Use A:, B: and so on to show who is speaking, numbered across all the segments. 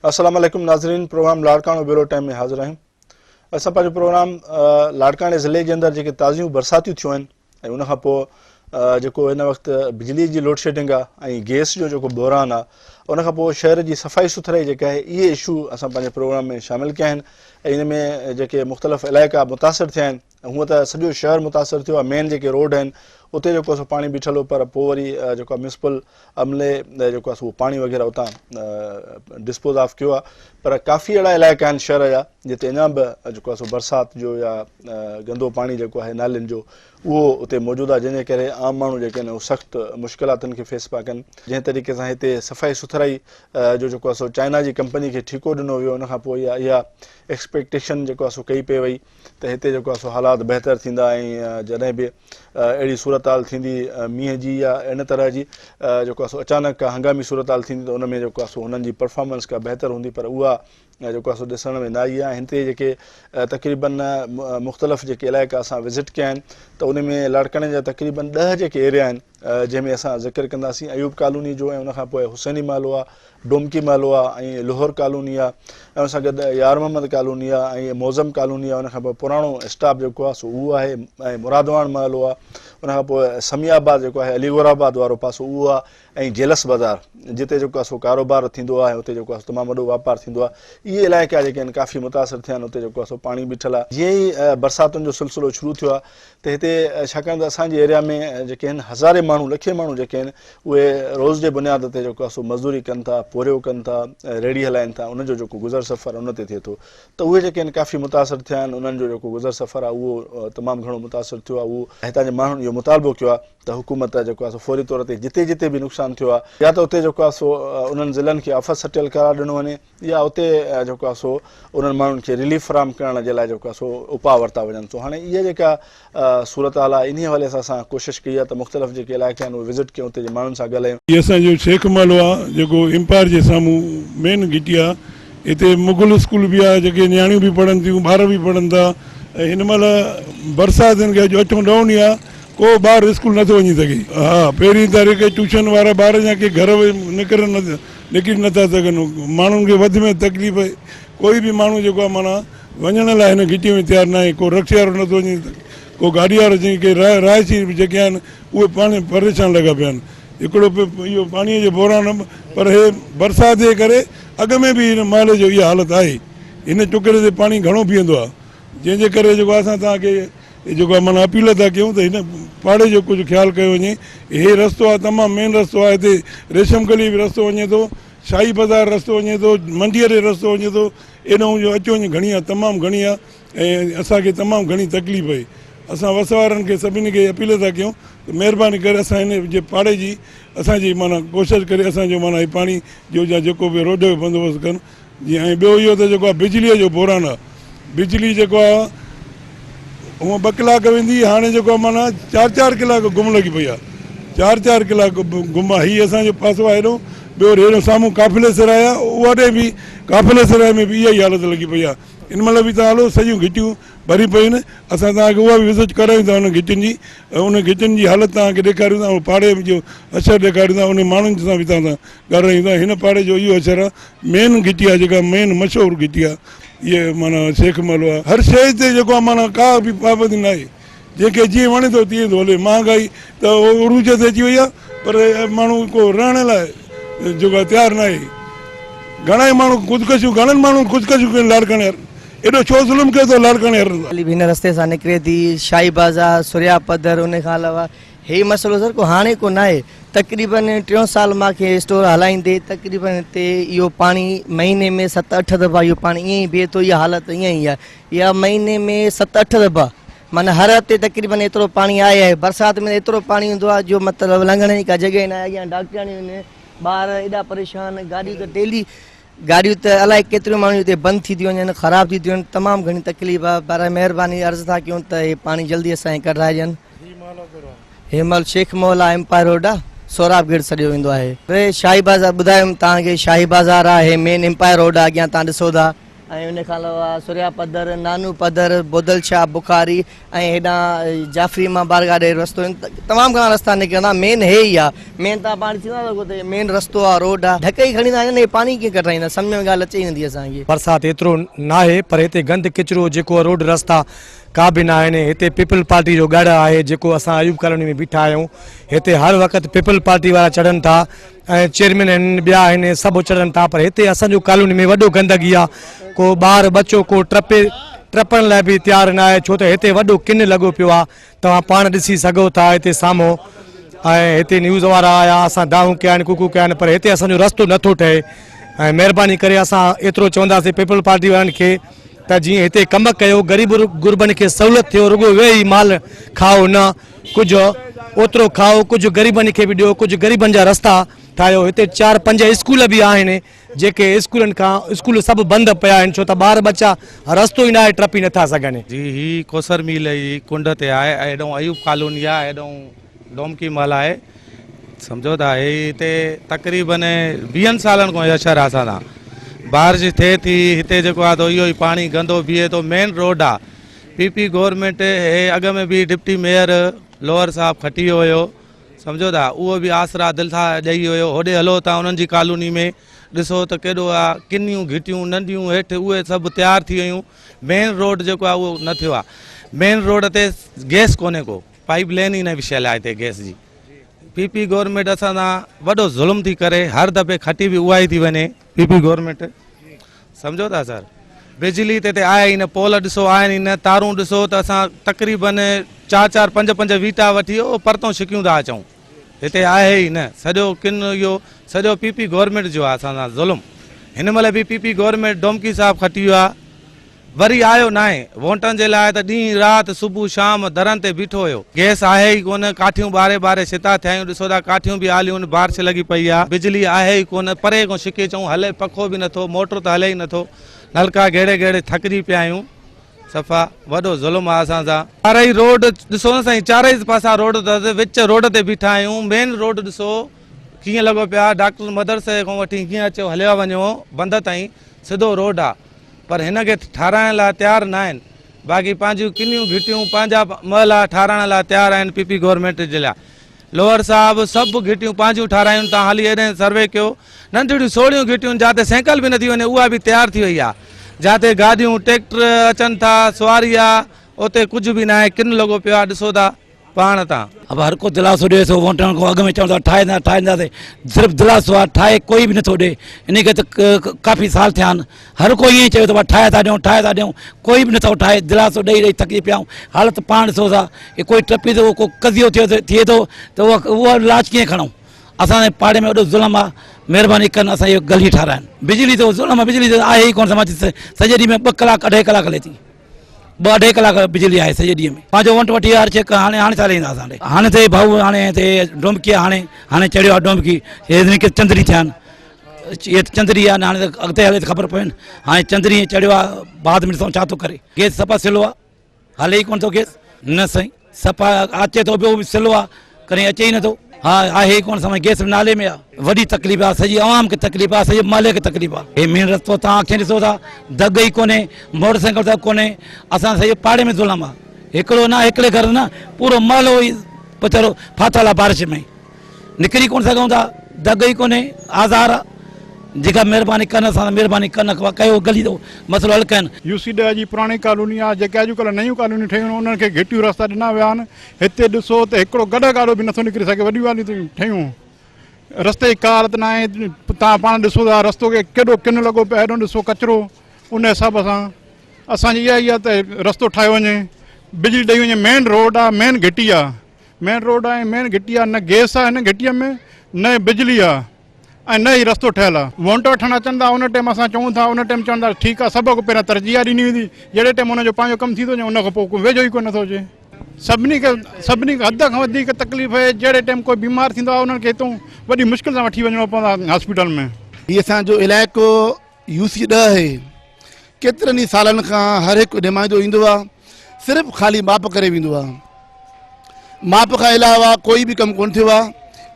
A: السلام عليڪم ناظرين پروگرام لاڙڪاڻو بيورو ٽائيم ۾ حاضر آهيون اسان پنهنجو پروگرام لاڙڪاڻي ضلعي جي اندر جيڪي تازيون برساتيون ٿيون آهن ۽ ان کان پوء جيڪو هن وقت بجلي جي لوڊ شيڊنگ آهي ۽ گيس جو جيڪو بحران آهي ان کان پوء شهر جي صفائي سٿرائي جيڪا آهي اهي اشو اسان پنهنجي پروگرام ۾ شامل ڪيا آهن ۽ ان ۾ جيڪي مختلف علائقا متاثر ٿيا آهن هونء ته سڄو شهر متاثر ٿيو آهي مين جيڪي روڊ آهن اتي جيڪو سو پاڻي بيٺل هو پر پوء وري جيڪو آهي ميونسپل عملي جيڪو آهي سو پاڻي وغيره اتان ڊسپوز آف ڪيو آهي پر ڪافي اهڙا علائقا آهن شهر جا جتي اڃا به جيڪو آهي سو برسات جو يا گندو پاڻي جيڪو آهي نالين جو اهو اتي موجود آهي جنهن جي ڪري عام ماڻهو جيڪي آهن اهو سخت مشڪلاتن کي فيس پيا ڪن جنهن طريقي سان هتي صفائي سٿرائي جو جيڪو آهي سو چائنا جي ڪمپني کي ٺيڪو ڏنو ويو ان کان پوء اها اها ايڪسپيڪٽيشن جيڪو آهي سو ڪئي پئي وئي ته هتي جيڪو آهي سو حالات بهتر ٿيندا ۽ جڏهن به اهڙي صورتحال ٿيندي مينهن جي يا ان طرح جي جيڪو آهي سو اچانڪ ڪا هنگامي صورتحال ٿيندي ته ان ۾ جيڪو آهي سو هنن جي پرفارمنس ڪا بهتر هوندي پر اها جيڪو آهي سو ڏسڻ ۾ نه آئي آهي هتي جيڪي تقريبن مختلف جيڪي علائقا اسان وزٽ ڪيا آهن ته ان ۾ لاڙڪاڻي جا تقريبن ڏهه جيڪي ايريا آهن جنهن ۾ اسان ذڪر ڪنداسين ايوب ڪالوني جو ۽ ان کان پوء حسيني محلو آ، ڊومڪي محلو آ ۽ لوهر ڪالوني آ ۽ ان سان گڏ يار محمد ڪالوني آ ۽ معظم ڪالوني آ ان کان پوء پراڻو اسٽاپ جيڪو آ سو اهو آهي ۽ مرادواڻ محلو آ ان کان پوء سميع آباد جيڪو آهي علي گور آباد وارو پاسو اهو آ ۽ جيلس بازار جتي جيڪو آ سو ڪاروبار ٿيندو آ ۽ اتي جيڪو آ سو تمام وڏو واپار ٿيندو آ اهي علائقا جيڪي آهن ڪافي متاثر ٿيا آهن اتي جيڪو آ سو پاڻي بيٺل آ جيئن ئي برساتن جو سلسلو شروع ٿيو آ ته هتي ڇاڪاڻ ته اسان جي ايريا ۾ جيڪي آهن هزارين ماڻهو لکين ماڻهو جيڪي آهن اهي روز جي بنياد تي جيڪو آهي سو مزدوري ڪن ٿا پورهيو ڪن ٿا ريڙهي هلائن ٿا انهن جو جيڪو گذر سفر ان تي ٿئي ٿو ته اهي جيڪي آهن ڪافي متاثر ٿيا آهن انهن جو جيڪو گذر سفر آهي اهو تمام گهڻو متاثر ٿيو آهي اهو هتان جي ماڻهن اهو مطالبو ڪيو آهي ته حڪومت جيڪو آهي سو فوري طور تي جتي جتي به نقصان ٿيو آهي يا ته اتي جيڪو آهي سو انهن ضلعن کي آفت سٽيل قرار ڏنو وڃي يا اتي جيڪو آهي سو انهن ماڻهن کي رليف فراهم ڪرڻ جي لاء جيڪو آهي سو اپاء ورتا وڃن سو هاڻي اها جيڪا صورتحال آهي انهي حوالي سان اسان ڪوشش ڪئي آهي ته مختلف جيڪي علائقا آهن اهي وزٽ ڪيون اتي جي ماڻهن سان ڳالهايون.
B: هي اسان جو شيخ محلو آ جيڪو امپائر جي سامهون مين گهٽي آ هتي مغل اسڪول به آ جيڪي نياڻيون به پڙهن ٿيون ٻار به پڙهن ٿا ۽ هن مهل برسات کي اڄ اٺون ڏهون ڏينهن آ ڪو ٻار اسڪول نٿو وڃي سگهي ها پهرين تاريخ ٽيوشن وارا ٻار يا ڪي گهر نڪرن نڪري نٿا سگهن ماڻهن کي وڌ ۾ تڪليف ڪوئي به ماڻهو جيڪو آهي معنيٰ وڃڻ لاء هن گهٽي ۾ تيار ناهي ڪو رڪشي وارو نٿو وڃي ڪو گاڏي وارو جيڪي رهائشي جيڪي آهن اهي پاڻ پريشان لڳا پيا آهن هڪڙو اهو پاڻي جو بحران پر هي برسات جي ڪري اڳ ۾ به هن محلي جو اها حالت آهي هن ٽڪري تي پاڻي گهڻو بيهندو آهي جنهن جي ڪري جيڪو اسان توهان کي جيڪو آهي معنيٰ اپيل ٿا ڪيون ته هن پاڙي جو ڪجهه خيال ڪيو وڃي هي رستو آهي تمام مين رستو آهي هتي ريشم گلي به رستو وڃي ٿو شاهي بازار رستو وڃي ٿو منڊيء ڏي رستو وڃي ٿو ايڏانهن جو اچ وڃ گهڻي آهي تمام گهڻي آهي ۽ اسان کي تمام گهڻي تڪليف آهي اسان وس وارن کي سڀني کي اپيل ٿا ڪيون ته مهرباني ڪري اسان هن جي پاڙي جي اسان جي معنيٰ ڪوشش ڪري اسان جو معنيٰ هي پاڻي جو يا جيڪو به روڊ جو بندوبست ڪن جي ۽ ٻيو اهو ته جيڪو آهي بجليء جو بحران آهي بجلي جيڪو آهي هونء ٻه ڪلاڪ ويندي هاڻي جيڪو آهي معنيٰ چار چار ڪلاڪ گم لڳي پئي آهي چار چار ڪلاڪ گم آهي هي اسان جو پاسو آهي هيڏو ٻيو وري هيڏو سامهون قافلي سراء آهي اها ڏي به قافلي سراء ۾ به اها ئي حالت لڳي پئي آهي ان مهل به توهان هلو سڄيون گهٽيون ڀري پيون آهن اسان توهان کي اها به وزٽ ڪرايون ٿا انهن گهٽين جي ۽ انهن گهٽين جي حالت توهان کي ڏيکاريون ٿا ۽ پاڙي جو حشر ڏيکاريون ٿا انهن ماڻهن سان به توهان سان ڳالهايون ٿا هن پاڙي جو اهو حشر آهي مين گهٽي آهي جيڪا مين مشهور گهٽي آهي اهي معنيٰ شيخ محلو آهي هر شيء تي جيڪو آهي معنيٰ ڪا به پابندي ناهي جنهن کي جيئن وڻي ٿو تيئن ٿو هلي مهانگائي ته عروج تي اچي وئي آهي پر ماڻهو ڪو رهڻ لاء جيڪو آهي تيار ناهي گهڻا ئي ماڻهو خودڪشيون گهڻن ماڻهن خودڪشيون ڪيون لاڙڪاڻي وارن ايڏو ڇو ظلم ڪيو اٿو لاڙڪاڻي وارن سان.
C: به هن رستي سان نڪري ٿي شاهي بازار سريا پڌر ان کان علاوه هي مسئلو سر ڪو هاڻي ڪو ناهي تقريبن ٽيون سال مان کي اسٽور هلائيندي تقريبن هتي اهو پاڻي مهيني ۾ ست اٺ دفعا اهو پاڻي ائين ئي بيهي ٿو اها حالت ائين ئي آهي اها مهيني ۾ ست اٺ دفعا معنيٰ هر هفتي تقريبن ايترو پاڻي آهي آهي برسات ۾ ايترو پاڻي هوندو آهي جو مطلب لنگهڻ جي ڪا جڳهه ناهي اڳيان ڊاڪٽرياڻيون آهن ٻار ايڏا پريشان گاڏيون ته ڊيلي گاڏيون ته الائي ڪيتريون ماڻهو هتي بند ٿي ٿيون وڃن خراب ٿي ٿيون وڃن تمام گهڻي تڪليف آهي برائي مهرباني عرض ٿا ڪيون ته هي پاڻي جلدي اسان کي ڪڍرائي ڏين. هي محل شيخ محلا ايمپائر روڊ آ سهراب گيٽ سڏيو ويندو آهي. هي شاهي بازار ٻڌايم توهان کي شاهي بازار آ هي مين ايمپائر روڊ آ اڳيان توهان ڏسو ٿا. ۽ ان کان علاوه سريا پڌر، نانو پڌر، بودل شاهه بخاري ۽ هيڏانهن جعفري مان بارگاهه ڏي رستو آهن تمام گهڻا رستا نڪرندا مين هي ئي آهي مين تان پاڻ ڏسي نٿا سگهو ته مين رستو آهي روڊ آهي ڍڪ ئي کڻي ٿا وڃن هي پاڻي ڪيئن ڪڍرائيندا سمجهه ۾ ڳالهه اچي ئي نٿي اسان کي.
D: برسات ايترو ناهي پر هتي گند ڪچرو جيڪو روڊ رستا ڪا به ناهن هتي پيپلز پارٽي جو ڳڙهه آهي جيڪو اسان ايوب ڪالوني ۾ بيٺا آهيون هتي هر وقت پيپلز پارٽي وارا چڙهن ٿا ۽ چيئرمين آهن ٻيا آهن سڀ چڙهن ٿا پر هتي اسان جو ڪالوني ۾ وڏو گندگي آ ڪو ٻار ٻچو ڪو ٽپي ٽپڻ لاء به تيار نه آهي ڇو ته هتي وڏو ڪن لڳو پيو آ توهان پاڻ ڏسي سگهو ٿا هتي سامهون ۽ هتي نيوز وارا آيا اسان دانهون ڪيا آهن ڪوڪو ڪيا آهن پر هتي اسان جو رستو نٿو ٺهي ۽ مهرباني ڪري اسان ايترو چونداسين پيپلز پارٽي وارن کي ته جيئن هتي ڪم ڪيو غريب غربن کي سهولت ٿيو رڳو ويهي مال کائو نه ڪجهه اوترو کائو ڪجهه غريبن کي به ڏيو ڪجهه غريبن جا رستا ٺاهيو هتي 4 5 اسڪول به آهن جيڪي اسڪولن کان اسڪول سڀ بند پيا آهن ڇو ته ٻار ٻچا رستو ئي ناهي ٽپي نٿا سگهن.
E: جي هي ڪوثر ميل جي ڪنڊ تي آهي ۽ هيڏئون ايوب ڪالوني آهي هيڏئون ڊومڪي محل آهي سمجهو ٿا هي هتي تقريبن ويهن سالن کان هي اشر آهي اسان سان بارش ٿئي ٿي هتي جيڪو آهي اهو ئي پاڻي گندو بيهي ٿو مين روڊ آهي پي پي گورنمينٽ هي اڳ ۾ به ڊپٽي ميئر لوهر صاحب کٽي ويو هيو سمجهو ٿا اهو به آسرا دل سان ڏئي ويو هيو هوڏي هلو تان انهن جي ڪالوني ۾ ڏسو ته ڪيڏو آ ڪنيون گهٽيون ننڍيون هيٺ اهي سڀ تيار ٿي ويون مين روڊ جيڪو آ اهو نه ٿيو آ مين روڊ تي گيس ڪونهي ڪو پائيپ لين ئي نه وڇيل آ هتي گيس جي پي پي گورنمينٽ اسان سان وڏو ظلم ٿي ڪري هر دفعي کٽي به اها ئي ٿي وڃي پي پي گورنمينٽ سمجهو ٿا سر بجلي ته هتي آهي ئي نه پول ڏسو آهن ئي نه تارون ڏسو ته اسان تقريبن چار چار پنج پنج ويٽا وٺي او پرتون ڇڪيون ٿا اچون هتي آهي ئي نه سڄو ڪن اهو سڄو پي پي گورنمينٽ جو آهي اسان سان ظلم هن مهل به پي پي گورنمينٽ ڊومڪي صاحب کٽي ويو آهي وري آيو ناهي. وونٽن جي لاء ته ڏينهن رات، صبح شام درن تي بيٺو هيو. گئس آهي ئي ڪونه، ڪاٺيون ٻاري ٻاري ڇتا ٿيا آهيون، ڏسو ٿا ڪاٺيون به آليون آهن، بارش لڳي پئي آ، بجلي آهي ئي ڪونه، پري کان ڇڪي چئون هلي پکو به نٿو، موٽر ته هلي ئي نٿو، نلڪا گهڙي گهڙي ٿڪجي پيا آهيون، صفا وڏو ظلم آ اسان سان. چارئي روڊ ڏسو نه سائين، چارئي پاسا روڊ اٿس، وچ روڊ تي بيٺا آهيون، مين روڊ ڏسو ڪيئن لڳو پيو آ، ڊاڪٽر مدرسي کان وٺي ڪيئن اچو هليا وڃو بند تائين سڌو روڊ آ. پر هن کي ٺاراهڻ لاء تيار ناهن باقي پنهنجيون ڪنيون گهٽيون پنهنجا محلا ٺاراهڻ لاء تيار آهن پي پي گورنمينٽ جي لاء لوهر صاحب سڀ گهٽيون پنهنجيون ٺاراهيون تان هلي ايڏهن سروي ڪيو ننڍڙيون سوڙهيون گهٽيون جاتي سائيڪل به نٿي وڃي اها به تيار ٿي وئي آهي جاتي گاڏيون ٽيڪٽر اچن ٿا سواري آهي اتي ڪجهه به ناهي ڪن لڳو پيو آهي ڏسو ٿا پاڻ تان.
F: اب هر ڪو دلاسو ڏئي ٿو ووٽن کان اڳ ۾ چون ٿا ٺاهيندا ٺاهينداسين صرف دلاسو آهي ٺاهي ڪوئي به نٿو ڏئي ان کي ته ڪافي سال ٿيا آهن هر ڪو ائين چوي ٿو ڀا ٺاهي ٿا ڏيون ٺاهي ٿا ڏيون ڪوئي به نٿو ٺاهي دلاسو ڏئي ڏئي ٿڪجي پيا آهيون حالت پاڻ ڏسو ٿا ڪي ڪوئي ٽپي ٿو ڪو قضيو ٿيو ٿئي ٿو ته اهو لاش ڪيئن کڻون اسان جي پاڙي ۾ وڏو ظلم آهي مهرباني ڪن اسان جي گلي ٺاراهن بجلي ته ظلم آهي بجلي ته آهي ئي ڪونه سمجھ سڄي ڏينهن ۾ ٻه ڪلاڪ اڍائي ڪلاڪ هلي ٿي ٻه اڍائي ڪلاڪ بجلي آهي سڄي ڏينهن ۾ پنهنجو ونٽ وٺي هر شيء هاڻي هاڻي ڇا ليندا اسان ڏي هاڻي ته ڀائو هاڻي هتي ڊومڪي هاڻي هاڻي چڙهيو آهي ڊومڪي هي ڪي چندري ٿيا آهن هي چندري آهي هاڻي ته اڳتي هلي ته خبر پوي نه هاڻي چندري چڙهيو آهي بعد ۾ ڏسون ڇا ٿو ڪري گيس صفا سلو آهي هلي ئي ڪونه ٿو گيس نه سائين صفا اچي ٿو پيو سلو آ ڪڏهن اچي ئي نٿو ها آهي ئي ڪونه سمجھ گيس نالي ۾ آ وڏي تڪليف آ سڄي عوام کي تڪليف آ سڄي محلي کي تڪليف آ هي مين رستو تان اکين ڏسو ٿا دڳ ئي ڪونهي موٽر سائيڪل ته ڪونهي اسان سڄي پاڙي ۾ ظلم آ هڪڙو نه هڪڙي گهر نه پورو محلو ئي ويچارو ڦاٿل آ بارش ۾ نڪري ڪونه سگهون ٿا دڳ ئي ڪونهي آزار آ جيڪا مهرباني ڪن اسان سان مهرباني ڪن ڪيو گلي جو مسئلو حل ڪن.
B: يو سي ڏهه جي پراڻي ڪالوني آ جيڪي اڄڪلهه نيون ڪالونيون ٺهيون آهن انهن کي گهٽيون رستا ڏنا ويا آهن هتي ڏسو ته هڪڙو گڏهه گاڏو به نٿو نڪري سگهي وڏيون ڳالهيون ٿيون ٺهيون رستي جي ڪا حالت ناهي توهان پاڻ ڏسو ٿا رستو ڪيڏو ڪن لڳو پيو آهي هيڏو ڏسو ڪچرو ان حساب سان اسان جي اها ئي آ ته رستو ٺاهيو وڃي بجلي ڏئي وڃي مين روڊ آ مين گهٽي آ مين روڊ آ ۽ مين گهٽي آ نه گيس آ هن گهٽي ۾ نه بجلي آ ۽ نه ئي رستو ٺهيل آ. وونٽ وٺڻ اچن ٿا ان ٽيم اسان چئون ٿا ان ٽيم چون ٿا ٺيڪ آ سڀ کان پهريان ترجيح ڏني ويندي جهڙي ٽيم ان جو پنهنجو ڪم ٿي ٿو وڃي ان کان پوء ڪو ويجهو ئي ڪو نٿو اچي. سڀني کي سڀني کي حد کان وڌيڪ تڪليف آهي جهڙي ٽيم ڪوئي بيمار ٿيندو آ انهن کي هتون وڏي مشڪل سان وٺي وڃڻو پوندو آ هاسپيٽل ۾.
G: هي اسان جو علائقو يو سي 10 آهي ڪيترن ئي سالن کان هر هڪ نمائندو ايندو آ صرف خالي ماپ ڪري ويندو آ ماپ کان علاوه ڪوئي به ڪم ڪونه ٿيو آ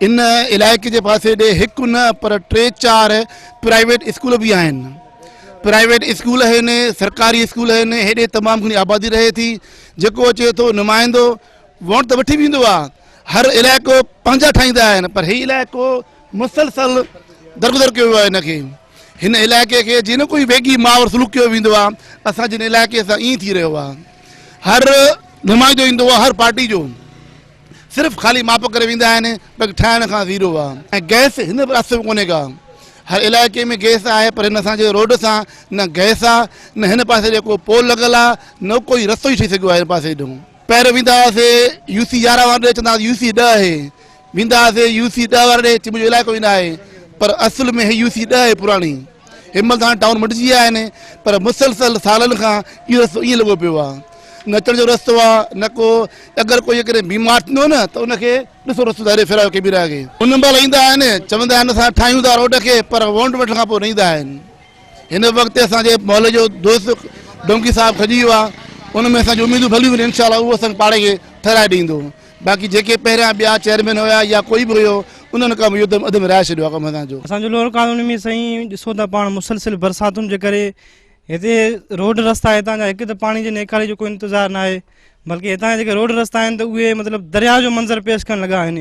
G: ان علائقي جي پاسي ڏي هڪ نه پر ٽي چار پرائيويٽ اسڪول به آهن پرائيويٽ اسڪول آهن، سرڪاري اسڪول آهن، هيڏي تمام گهڻي آبادي رهي ٿي، جيڪو اچي ٿو نمائندو ووٽ ته وٺي ويندو آهي، هر علائقو پنهنجا ٺاهيندا آهن پر هي علائقو مسلسل درگذر ڪيو ويو آهي هن کي هن علائقي کي جيئن نه ڪوئي ويڳي ماء وارو سلوڪ ڪيو ويندو آهي اسان جي هن علائقي سان ائين ٿي رهيو آهي هر نمائندو ايندو آهي هر پارٽي جو صرف خالي ماپ ڪري ويندا آهن باقي ٺاهڻ کان زيرو آهي ۽ گئس هن رستي ۾ ڪونهي ڪا هر علائقي ۾ گئس آهي پر هن اسان جي روڊ سان نه گئس آهي نه هن پاسي ڏي ڪو پول لڳل آهي نه ڪوئي رستو ئي ٺهي سگهيو آهي هن پاسي ڏي پهريون ويندا هئاسي يو سي 11 واري ڏي چوندا هئا يو سي 10 آهي ويندا هئاسي يو سي 10 واري ڏي چي منهنجو علائقو ئي نه آهي پر اصل ۾ هي يو سي 10 آهي پراڻي هن مهل ته هاڻي ٽائون مٽجي ويا آهن پر مسلسل سالن کان اهو رستو ائين لڳو پيو آهي نه اچڻ جو رستو آهي نه ڪو اگر ڪو جيڪڏهن بيمار ٿيندو نه ته ان کي ڏسو رستو ڌاري ڦيرايو ڪيميرا کي ان مهل ايندا آهن چوندا آهن اسان ٺاهيون ٿا روڊ کي پر وونٽ وٺڻ کان پوء نه ايندا آهن هن وقت اسان جي محلي جو دوست ڊونڪي صاحب کڄي ويو آهي ان ۾ اسان جون اميدون ڀليون وڃن انشاء الله اهو اسان کي پاڙي کي ٺهرائي ڏيندو باقي جيڪي پهريان ٻيا چيئرمين هيا يا ڪوئي به هيو انهن ڪم اهو اڌ ۾ رهائي ڇڏيو آهي ڪم اسان جو.
H: اسان جو لوئر ڪالوني ۾ سائين ڏسو ته پاڻ مسلسل برساتن جي ڪري هتي روڊ رستا هتان جا هڪ ته پاڻي جي نيڪالي جو ڪو انتظار ناهي بلڪه هتان جا جيڪي روڊ رستا آهن ته اهي مطلب درياء جو منظر پيش ڪرڻ لڳا آهن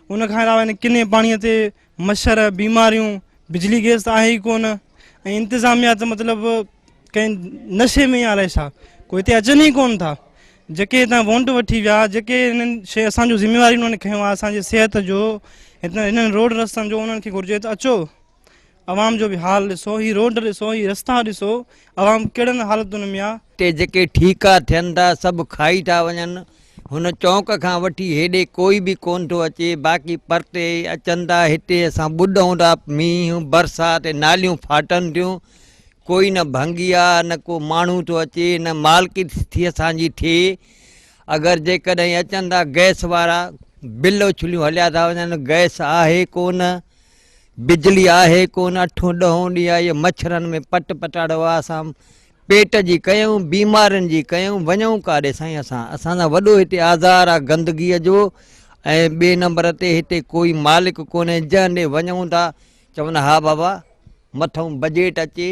H: ان کان علاوه هن ڪني پاڻي تي مڇر، بيماريون، بجلي گئس ته آهي ئي ڪونه ۽ انتظاميا ته مطلب ڪنهن نشي ۾ الائي ڇا ڪو هتي اچن ئي ڪونه ٿا جيڪي هتان وونٽ وٺي ويا جيڪي هنن شي اسان جو ذميواري انهن کنيو آهي اسان جي صحت جو هتان هنن روڊ رستن جو انهن کي گهرجي ته اچو عوام جو به حال ڏسو هي روڊ ڏسو هي رستا ڏسو عوام ڪهڙن حالتن ۾ آ.
I: هتي جيڪي ٺيڪا ٿين ٿا سڀ کائي ٿا وڃن هن چونڪ کان وٺي هيڏي ڪوئي به ڪونه ٿو اچي باقي پرتي اچن ٿا هتي اسان ٻڏون ٿا مينهن برسات ناليون ڦاٽن ٿيون ڪوئي نه ڀنگي آ نه ڪو ماڻهو ٿو اچي نه مالڪي ٿي اسان جي ٿئي اگر جيڪڏهن اچن ٿا گئس وارا بل اڇليون هليا ٿا وڃن گئس آهي ڪونه بجلي آهي ڪونه اٺون ڏهون ڏينهن آهي مڇرن ۾ پٽ پٽاڙو آ اسان پيٽ جي ڪيون بيمارين جي ڪيون وڃون ڪاڏي سائين اسان اسان سان وڏو هتي آزار آ گندگيء جو ۽ ٻئي نمبر تي هتي ڪوئي مالڪ ڪونهي جنهن ڏي وڃون ٿا چون ها بابا مٿئون بجيٽ اچي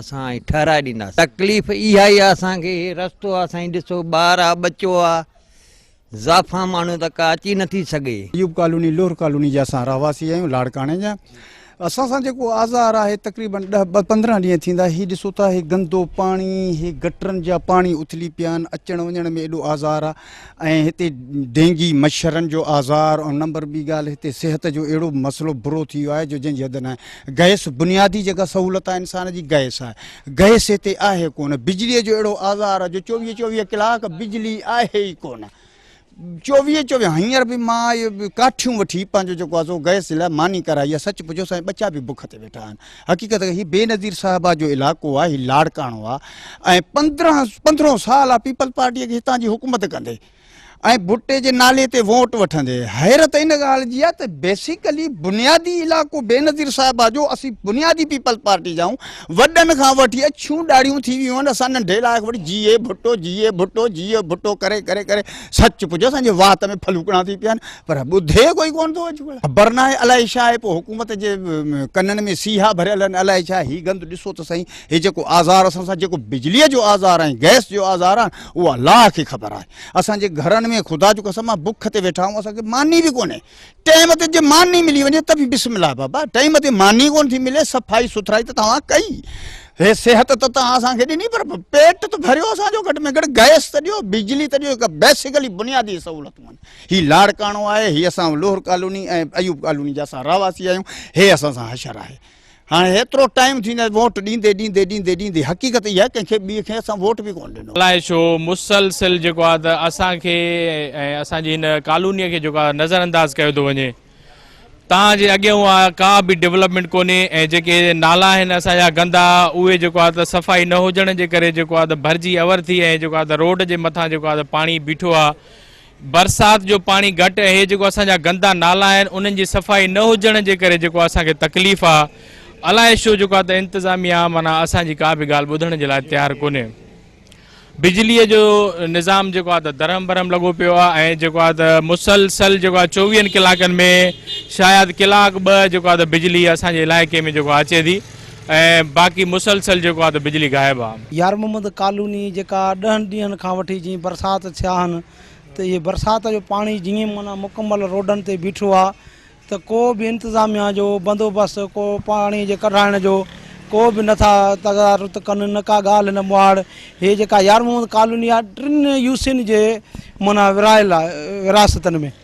I: اسان هي ٺهرائي ڏينداسين تڪليف اها ئي آ اسان کي هي رستو آ سائين ڏسو ٻار آ ٻچو آ زائفان ماڻهو ته ڪا اچي نٿي سگهي.
J: ايوب ڪالوني لوهر ڪالوني جا اسان رهواسي آهيون لاڙڪاڻي جا اسان سان جيڪو آزار آهي تقريبن 10 15 ڏينهن ٿيندا هي ڏسو ٿا هي گندو پاڻي هي گٽرن جا پاڻي اٿلي پيا آهن اچڻ وڃڻ ۾ ايڏو آزار آهي ۽ هتي ڊينگي مڇرن جو آزار ۽ نمبر ٻي ڳالهه هتي صحت جو اهڙو مسئلو برو ٿي ويو آهي جو جنهن جي حد ناهي گئس بنيادي جيڪا سهولت آهي انسان جي گئس آهي گئس هتي آهي ڪونه، بجليء جو اهڙو آزار آهي جو چوويهه چوويهه ڪلاڪ بجلي آهي ئي ڪونه. چوويهه چوويهه هينئر به مان ڪاٺيون وٺي پنهنجو جيڪو آهي سو گئس جي لاء ماني ڪرائي آهي. سچ پڇو سائين ٻچا به بک تي ويٺا آهن. حقيقت هي بينظير صاحبه جو علائقو آهي، هي لاڙڪاڻو آهي ۽ پندرهن پندرهون سال آهي پيپلز پارٽيء کي هتان جي حڪومت ڪندي. ۽ ڀٽي جي نالي تي ووٽ وٺندي حيرت ان ڳالهه جي آهي ته بيسيڪلي بنيادي علائقو بينظير صاحبه جو اسين بنيادي پيپلز پارٽي جا آهيون وڏن کان وٺي اڇيون ڏاڙهيون ٿي ويون آهن اسان ننڍي لاء وٺي جيئي ڀٽو جيئي ڀٽو جيئي ڀٽو ڪري ڪري ڪري سچ پڇو اسان جي وات ۾ ڦلوڪڻا ٿي پيا آهن پر ٻڌي ڪوئي ڪونه ٿو اڄ خبر ناهي الائي ڇا آهي پوء حڪومت جي ڪنن ۾ سيها ڀريل آهن الائي ڇا هي گند ڏسو ته سائين هي جيڪو آزار اسان سان جيڪو بجليء جو آزار ۽ گئس جو آزار آهي اهو الله کي خبر آهي. اسان جي گهرن ۾ خدا جو قسم آ بک تي ويٺا آهيون اسان کي ماني به ڪونهي. ٽيم تي جي ماني ملي وڃي ته به بسم الله بابا ٽيم تي ماني ڪونه ٿي ملي صفائي سٿرائي ته توهان ڪئي هي صحت ته توهان اسان کي ڏني پر پيٽ ته ڀريو اسان جو گهٽ ۾ گهٽ گئس ته ڏيو بجلي ته ڏيو هڪ بيسيڪلي بنيادي سهولتون آهن هي لاڙڪاڻو آهي هي اسان لوهر ڪالوني ۽ ايوب ڪالوني جا اسان رهواسي آهيون هي اسان سان حشر آهي. هاڻي هيترو ٽائيم ٿيندو ووٽ ڏيندي ڏيندي ڏيندي ڏيندي حقيقت اها آهي ڪنهن کي ٻئي کي اسان ووٽ به ڪونه ڏنو.
K: الائي ڇو مسلسل جيڪو آهي ته اسان کي ۽ اسان جي هن ڪالوني کي جيڪو آهي نظر انداز ڪيو ٿو وڃي تان جي اڳيون آهي ڪا به ڊولپمينٽ ڪونهي ۽ جيڪي نالا آهن اسان جا گندا اهي جيڪو آهي ته صفائي نه هجڻ جي ڪري جيڪو آهي ته ڀرجي اور ٿي ۽ جيڪو آهي ته روڊ جي مٿان جيڪو آهي ته پاڻي بيٺو آهي برسات جو پاڻي گهٽ ۽ هي جيڪو اسان جا گندا نالا آهن انهن جي صفائي نه هجڻ جي ڪري جيڪو اسان کي تڪليف آ الائي ڇو جيڪو آ ته انتظاميا معنيٰ اسان جي ڪا به ڳالهه ٻڌڻ جي لاء تيار ڪونهي بجلي جو نظام جيڪو آ ته درهم برهم لڳو پيو آ ۽ جيڪو آ ته مسلسل جيڪو آ چوويهن ڪلاڪن ۾ شايد ڪلاڪ ٻه جيڪو آ ته بجلي اسان جي علائقي ۾ جيڪو اچي ٿي. ۽ باقي مسلسل جيڪو آ ته بجلي غائب آ.
L: يار محمد ڪالوني جيڪا ڏهن ڏينهن کان وٺي جيئن برسات ٿيا آهن ته اهي برسات جو پاڻي جيئن معنيٰ مڪمل روڊن تي بيٺو آ ته ڪو به انتظاميا جو بندوبست ڪو پاڻي جي ڪڍرائڻ جو ڪو به نٿا تدارڪ ڪن نه ڪا ڳالهه نه مهاڙ هي جيڪا يار محمد ڪالوني آ ٽن يوسين جي معنيٰ ورهايل آ ورهاستن ۾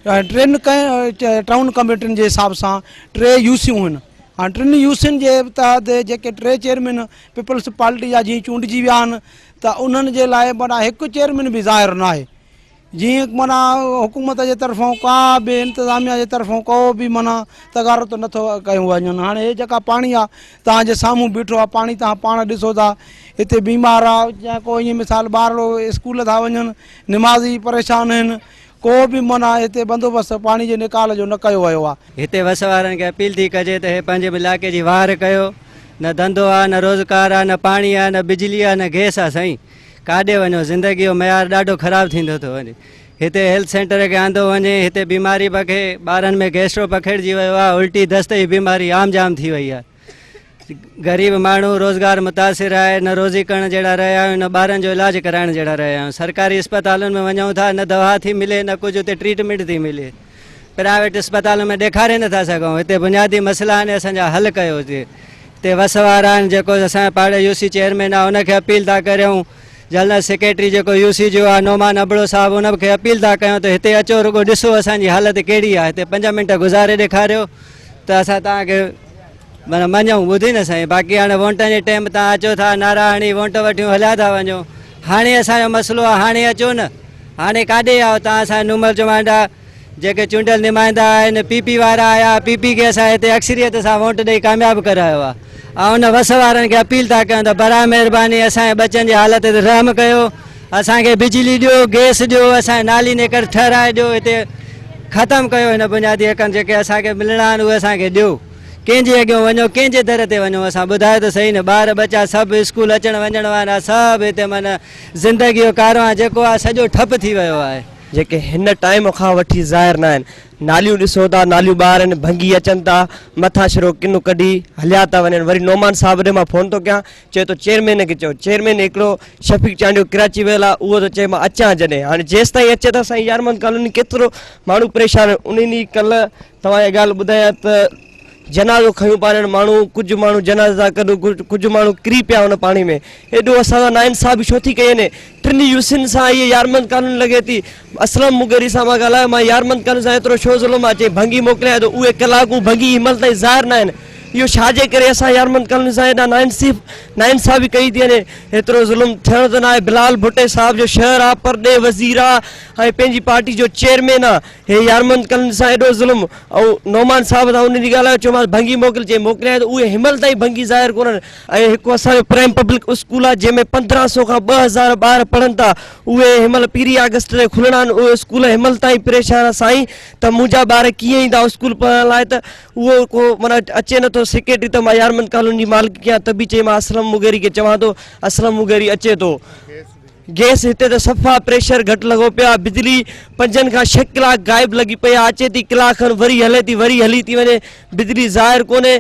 L: ۽ ٽن ڪنهن ٽائون ڪميٽين جي حساب سان ٽي يوسيون هن هاڻي ٽن يوسين جي تحت جيڪي ٽي چيئرمين پيپلز پارٽي جا جيئن چونڊجي ويا آهن ته انهن جي لاء معنيٰ هڪ چيئرمين به ظاهر ناهي جيئن معنيٰ حڪومت جي طرفون ڪا به انتظاميا جي طرفون ڪو به معنيٰ تغارت نٿو ڪيو وڃن هاڻي هي جيڪا پاڻي آهي توهان جي سامهون بيٺو آهي پاڻي توهان پاڻ ڏسو ٿا هتي بيمار آهي يا ڪو ائين مثال ٻارڙو اسڪول ٿا وڃن نمازي پريشان آهن ڪو به معنيٰ هتي بندوبست پاڻي جي نيڪال جو نه ڪيو ويو آهي.
M: هتي وس وارن کي اپيل ٿي ڪجي ته هي پنهنجي به علائقي جي واهر ڪيو، نه ڌنڌو آ، نه روزگار آ، نه پاڻي آ، نه بجلي آ، نه گئس آ سائين ڪاڏي وڃو زندگي جو معيار ڏاڍو خراب ٿيندو ٿو وڃي هتي هيلٿ سينٽر کي آندو وڃي هتي بيماري پکي ٻارن ۾ گيسٽرو پکڙجي ويو آ الٽي دست جي بيماري عام جام ٿي وئي آ. غريب ماڻهو روزگار متاثر آهي نه روزي ڪرڻ جهڙا رهيا آهيون نه ٻارن جو علاج ڪرائڻ جهڙا رهيا آهيون سرڪاري اسپتالن ۾ وڃون ٿا نه دوا ٿي ملي نه ڪجهه اتي ٽريٽمينٽ ٿي ملي پرائيويٽ اسپتالن ۾ ڏيکاري نٿا سگهون هتي بنيادي مسئلا آهن اسان جا حل ڪيو هتي هتي وس وارا آهن جيڪو اسان جي پاڙي يو سي چيئرمين آهي ان کي اپيل ٿا ڪريون جنرل سيڪريٽري جيڪو يو سي جو آهي نعمان ابڙو صاحب ان کي اپيل ٿا ڪيون ته هتي اچو رڳو ڏسو اسان جي حالت ڪهڙي آهي هتي پنج منٽ گذاري ڏيکاريو ته اسان توهان کي معنيٰ مڃون ٻڌي نه سائين باقي هاڻي وونٽن جي ٽيم تان اچو ٿا نعرا هڻي وونٽ وٺيون هليا ٿا وڃو هاڻي اسان جو مسئلو آ هاڻي اچو نه هاڻي ڪاڏي آئو تان اسان نومل چوانڊا جيڪي چونڊيل نمائندا آهن پي پي وارا آيا پي پي کي اسان هتي اڪثريت سان وونٽ ڏئي ڪامياب ڪرايو آ ۽ ان وس وارن کي اپيل ٿا ڪيون ته براء مهرباني اسان جي ٻچن جي حالت تي رحم ڪيو اسان کي بجلي ڏيو گئس ڏيو اسان جي نالي نيڪر ٺهرائي ڏيو هتي ختم ڪيو هن بنيادي حقن جيڪي اسان کي ملڻا آهن اهي اسان کي ڏيو ڪنهن جي اڳيون وڃو ڪنهن جي در تي وڃو اسان ٻڌايو ته سهي نه ٻار ٻچا سڀ اسڪول اچڻ وڃڻ وارا سڀ هتي معنيٰ زندگي جو ڪاروان جيڪو آهي سڄو ٺپ ٿي ويو آهي.
N: جيڪي هن ٽائيم کان وٺي ظاهر نه آهن ناليون ڏسو ٿا ناليون ٻاهر آهن ڀنگي اچن ٿا مٿاڇرو ڪن ڪڍي هليا ٿا وڃن وري نعمان صاحب ڏي مان فون ٿو ڪيان چئي ٿو چيئرمين کي چئو چيئرمين هڪڙو شفيق چانڊيو ڪراچي ويل آهي اهو ٿو چئي مان اچان جڏهن هاڻي جيستائين اچي ته سائين يار محمد ڪالوني ڪيترو ماڻهو پريشان آهن ان ڏينهن ڪلهه توهان کي ڳالهه ٻڌايان ته جنازو کنيو پيا وڃن ماڻهو ڪجهه ماڻهو جنازا ڪڍ ڪجهه ماڻهو ڪري پيا ان پاڻي ۾ ايڏو اسان سان ناانصافي ڇو ٿي ڪئي وڃي ٽن يوسين سان هي يارمند ڪالوني لڳي ٿي اسلم مغيري سان مان ڳالهايو مان يارمند ڪالوني سان ايترو ڇو ظلم آهي چئي ڀنگي موڪليان ٿو اهي ڪلاڪون ڀنگي هن مهل تائين ظاهر ناهن اهو ڇا جي ڪري اسان يارمند ڪالوني سان ايڏا ناانصافي ڪئي ٿي وڃي ايترو ظلم ٿيڻ ته ناهي بلال ڀٽي صاحب جو شهر آ پرڏيهه وزير آ ۽ پنهنجي پارٽي جو چيئرمين آ هي يارمند ڪالوني سان ايڏو ظلم ۽ نعمان صاحب سان ان ڏينهن ڳالهايو چيومانس ڀنگي موڪل چئي موڪليان ته اهي هن مهل تائين ڀنگي ظاهر ڪونهن ۽ هڪ اسان جو پرائم پبلڪ اسڪول آ جنهن ۾ 1500 کان 2000 ٻار پڙهن ٿا اهي هن مهل پهرين آگسٽ تي کلڻا آهن اهي اسڪول هن مهل تائين پريشان آ سائين ته منهنجا ٻار ڪيئن ايندا اسڪول پڙهڻ لاء ته اهو ڪو معنيٰ اچي نٿو سيڪريٽري ته مان يارمند ڪالوني جي مالڪي ڪيان ته به چئي مان اسلم مغيري کي چوان ٿو اسلم مغيري اچي ٿو گئس هتي ته صفا پريشر گهٽ لڳو پيو آهي بجلي پنجن کان ڇهه ڪلاڪ غائب لڳي پئي آهي اچي ٿي ڪلاڪ کن وري هلي ٿي وري هلي ٿي وڃي بجلي ظاهر ڪونهي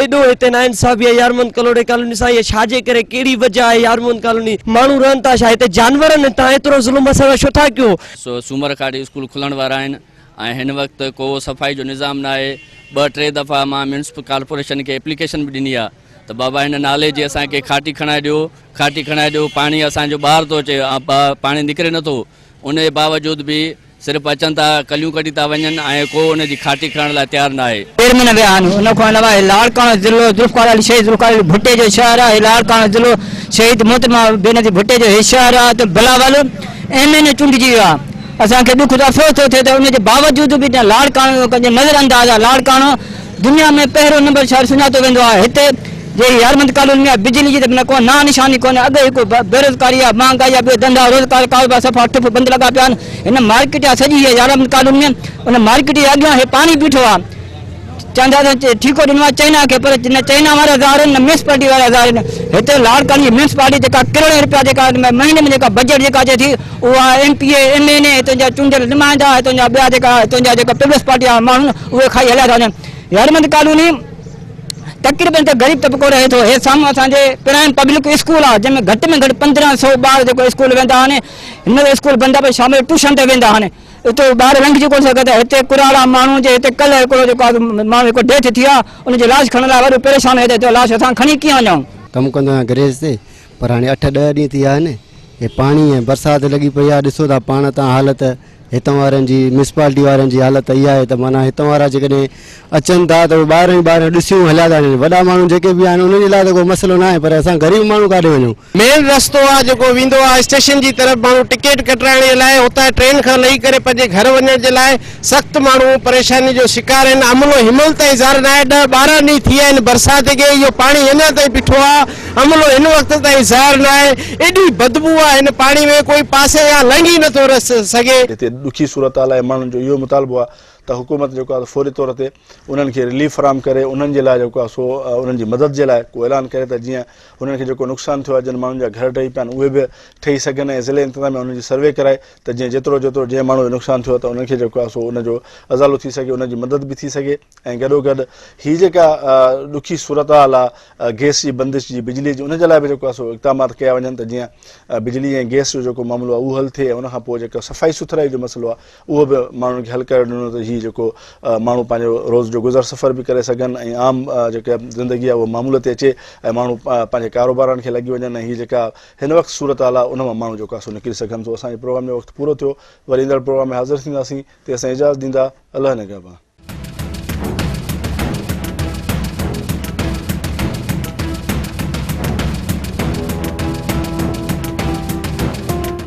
N: ايڏو هتي ناانصافي آهي يارمند ڪلهوڙي ڪالوني سان اها ڇا جي ڪري ڪهڙي وجه آهي يارمند ڪالوني ماڻهو رهن ٿا ڇا هتي جانور آهن تان ايترو ظلم اسان سان ڇو ٿا ڪيو.
O: سو سومر کان وٺي اسڪول کلڻ وارا آهن ۽ هن وقت ڪو صفائي جو نظام ناهي ٻه ٽي دفعا مان ميونسپل ڪارپوريشن کي ايپليڪيشن به ڏني آهي ته بابا هن نالي جي اسان کي کاٽي کڻائي ڏيو کاٽي کڻائي ڏيو پاڻي اسان جو ٻاهر ٿو اچي پاڻي نڪري نٿو ان جي باوجود به صرف اچن ٿا ڪليون ڪڍي ٿا وڃن ۽ ڪو ان جي کاٽي کڻڻ لاء تيار ناهي.
P: چيئرمين ويا آهن ان کان علاوه هي لاڙڪاڻو ضلعو ذوالفقار علي شهيد ذوالفقار علي ڀٽي جو شهر آهي هي لاڙڪاڻو ضلعو شهيد محترمه بينظير ڀٽي جو هي شهر آهي ته بلاول ايم اين اي چونڊجي ويو آهي اسان کي ڏک ته افسوس ٿو ٿئي ته ان جي باوجود به لاڙڪاڻو ڪنهن نظر انداز آهي لاڙڪاڻو دنيا ۾ پهريون نمبر شهر سڃاتو ويندو آهي هتي جي يارمند ڪالوني ۾ بجلي جي ته نه ڪو نانء نشاني ڪونهي اڳ ئي هڪ بيروزگاري آهي مهانگائي آهي ٻيو ڌنڌا روزگار ڪاروبار صفا ٺپ بند لڳا پيا آهن هن مارڪيٽ آهي سڄي هي يارمند ڪالوني ۾ ان مارڪيٽ جي اڳيان هي پاڻي بيٺو آهي چون ٿا ته ٺيڪو ڏنو آهي چائنا کي پر نه چائنا وارا ظاهر آهن نه ميونسپالٽي وارا ظاهر آهن هتي لاڙڪاڻي جي ميونسپالٽي جيڪا ڪروڙين روپيا جيڪا مهيني ۾ جيڪا بجيٽ جيڪا اچي ٿي اها M P A M N A هتان جا چونڊيل نمائندا هتان جا ٻيا جيڪا هتان جا جيڪا پيپلز پارٽي جا ماڻهو اهي کائي هليا ٿا وڃن يارمند ڪالوني تقريبن هتي غريب طبقو رهي ٿو. هي سامهون اسان جي پرائم پبلڪ اسڪول آهي جنهن ۾ گهٽ ۾ گهٽ 1500 ٻار جيڪو اسڪول ويندا آهن. هن مهل اسڪول بند آهي پر شام جو ٽيوشن تي ويندا آهن. اتي ٻار لنگهجي ڪونه سگهن ٿا. هتي ڪراڙا ماڻهو جي هتي ڪلهه هڪڙو جيڪو آهي ماڻهو هڪ ڊيٿ ٿي آهي ان جي لاش کڻڻ لاء وڏو پريشان هتي ٿيو لاش اسان کڻي ڪيئن وڃون.
M: ڪم ڪندو آهيان گريج تي پر هاڻي اٺ ڏهه ڏينهن ٿي ويا آهن هي پاڻي ۽ برسات لڳي پئي آهي ڏسو ٿا پاڻ تان حالت هتان وارن جي ميونسپالٽي وارن جي حالت اها آهي ته معنيٰ هتان وارا جيڪڏهن اچن ٿا ته اهي ٻاهران ئي ٻاهران ڏسيون هليا ٿا وڃن وڏا ماڻهو جيڪي به آهن انهن جي لاء ته ڪو مسئلو ناهي پر اسان غريب ماڻهو ڪاڏي وڃون.
Q: مين رستو آ جيڪو ويندو آ اسٽيشن جي طرف ماڻهو ٽڪيٽ ڪٽرائڻ جي لاء اتان ٽرين کان لهي ڪري پنهنجي گهر وڃڻ جي لاء سخت ماڻهو پريشاني جو شڪار آهن عملو هنمهل تائين ظاهر ناهي ڏهه 12 ڏينهن ٿي ويا آهن برسات کي اهو پاڻي اڃا تائين بيٺو آ عملو هن وقت تائين ظاهر ناهي ايڏي بدبو آ هن پاڻي ۾ ڪوئي پاسي کان لنگهي نٿو سگهي.
A: هتي ڏکي صورتحال آهي ماڻهن جو اهو مطالبو آهي ته حڪومت جيڪو آهي فوري طور تي انهن کي رليف فراهم ڪري انهن جي لاء جيڪو آهي سو انهن جي مدد جي لاء ڪو اعلان ڪري ته جيئن انهن کي جيڪو نقصان ٿيو آهي جن ماڻهن جا گهر ڊهي پيا آهن اهي به ٺهي سگهن ۽ ضلعي انتظاميا انهن جي سروي ڪرائي ته جيئن جيترو جيترو جنهن ماڻهو جو نقصان ٿيو آهي ته انهن کي جيڪو آهي سو ان جو ازالو ٿي سگهي انهن جي مدد به ٿي سگهي ۽ گڏوگڏ هي جيڪا ڏکي صورتحال آهي گئس جي بندش جي بجلي جي ان جي لاء به جيڪو آهي سو اقدامات ڪيا وڃن ته جيئن بجلي ۽ گئس جو جيڪو معاملو آهي اهو حل ٿئي ۽ ان کان پوء جيڪو صفائي سٿرائي جو مسئلو آهي اهو به ماڻهن کي حل ڪري ڏنو ته هي جيڪو ماڻهو پنهنجو روز جو گذر سفر به ڪري سگهن ۽ عام جيڪا زندگي آهي اها معمول تي اچي ۽ ماڻهو پنهنجي ڪاروبارن کي لڳي وڃن ۽ هي جيڪا هن وقت صورتحال آهي ان مان ماڻهو جيڪو آهي سو نڪري سگهن. سو اسان جي پروگرام جو وقت پورو ٿيو وري ايندڙ پروگرام ۾ حاضر ٿينداسين تيسين اجازت ڏيندا الله نگهبان.